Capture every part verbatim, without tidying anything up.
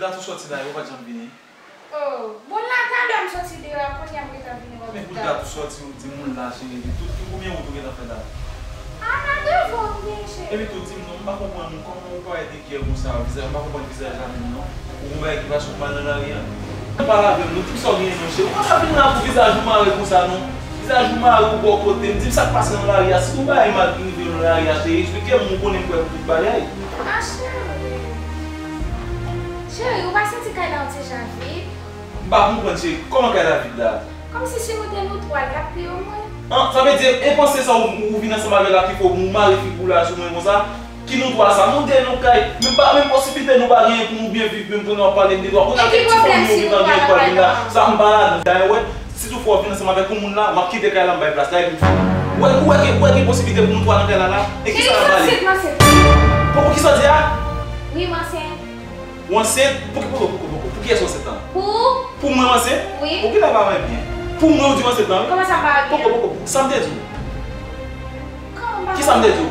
Dat ou sòti la, ou pa t janm vini. Oh, bon, la talè m sòti deyò a, kounye a m gentan vini wè w. Men pou dat ou sòti, ou di moun la, cheri, epi tout, tout konbyen wout ou gentan fè la? A, la devan m gen, cheri. Epi tou, di m non, m pa konprann ou, kòman ou parèt enkyè konsa, vizaj, m pa konprann vizaj la menm non. Ou gon bagay ki pase, ou mal nan lari a? Ou pale avè m non, di m sa w genyen non, cheri. Ou pa ka vin la pou vizaj ou mare konsa non. Vizaj ou mare ou bò kote m, di m sa k pase nan lari a. Si gon bagay mal ki rive w nan lari a, cheri, eksplike m, ou konnen m prè pou tout bagay. A, cheri. Cheri, ou pa santi kay la yon ti jan vid? M pa konprann, cheri. Kòman kay la vid la? Kòmsi si nou de nou twa, l t ap pi omwen. An, sa vle di, e panse sa ou, ou vin ansanm avè l la ki fè w mare figi w la sou mwen konsa? Ki nou twa sa? Nou de nou kay. Menm pa, menm posiblite nou pa genyen pou nou byen viv, menm kounye a w ap pale m de twa. Kounye a gen ti fanmi ou vin nan gen pral vin la. Sa m pa ladan. Dayè, wè, si toutfwa w vin ansanm avèk yon moun la, m ap kite kay la, m bay plas la, epi m fini. Ou wè, ou wè gen, ou wè gen posiblite pou nou twa nan kay la la? E kisa n ap pale? Cheri, m ansent, m ansent. Pou, pou kisa w di a? Wi, m ansent. Ou ansent? Pou ki, pou, pou, pou, pou, pou kiyès ou ansent lan? Pou? Pou mwen ou ansent? Wi. Ou genlè pa wè byen. Pou mwen ou di ou ansent lan, wi? Kòman sa m pa wè byen? Poko, poko, poko. Sa m te di w? Kòman m pa wè byen? Kisa m te di w?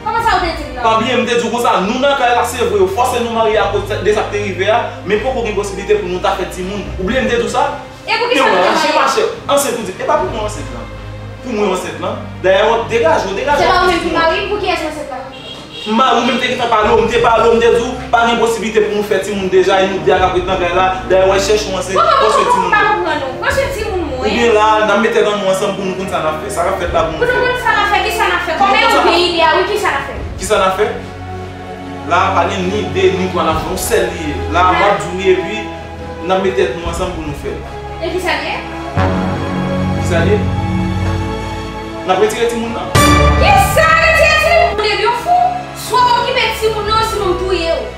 Kòman sa ou te di m nan? Pa bliye, m te di w konsa, nou nan kay la, se vre, yo fòse nou marye akoz de sa k te rive a, men poko gen posiblite pou nou ta fè timoun. Ou bliye m te di w sa? E pou kisa nou te marye? Machè, machè, ansent ou di, e pa pou mwen ansent lan. Pou mwen ansent lan. Dayè, w ap degaje w, degaje w. Se pa ou menm ki mari m, pou kiyès ou ansent lan? M mari w menm te gentan pale w, m te pale w, m te di w, pa gen posiblite pou nou fè timoun deja, e nou de a k ap ret nan kay la. Dayè, w al chèche w ansent, pran swen timoun. Poko, poko, m pa konprann ou. Pran swen timoun mwen. Oubyen la, n ap mete tèt ann nou ansanm pou nou konn sa n ap fè. Sa k ap fèt la pou nou fè. Pou nou konn sa n ap fè, kisa n ap fè? Kòman yo gen ide a, wi, kisa n ap fè? Kisa n ap fè? La a pa gen ni de, ni twa, n ap fè yon sèl li ye. La a m ap di w li, epi n ap met tèt nou ansanm pou nou fè l. E kisa l ye? Kisa l ye? N ap retire timoun nan. Kisa retire timoun? Tande byen, w fou? Swa w okipe timoun nan, sinon m touye w.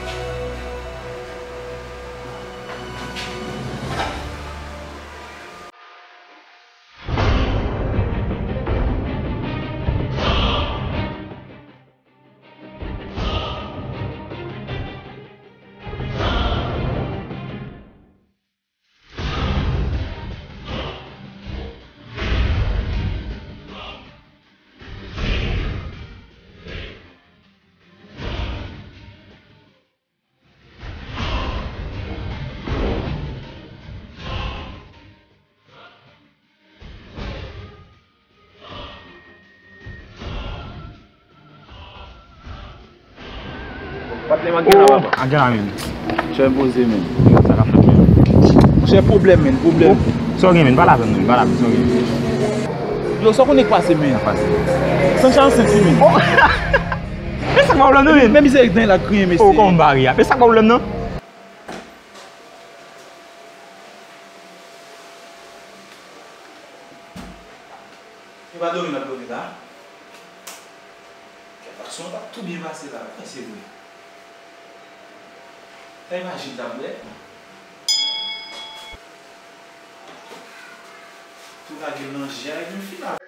Patnè m, ak gen la, papa. Ak gen la, men. Chè, poze, men. Sa k ap fèt, men? Monchè, pwoblèm, men, pwoblèm. Sa w gen, men? Pale avè m, men, pale avè m, sa w gen? Yo, sa w konnen k pase, men? Sa pase. Sancha ansent, wi, men. E sa k pwoblèm nan, men? Men mizè dan l ap griyen, mesye. O, kòman m bare a? E sa k pwoblèm nan? E pa dòmi n ap dòmi la. Kèt, aksyon an t ap tou byen pase la, wi, se vre. Sa imajin t ap wè. Tou lage nan je a, epi m fin avè.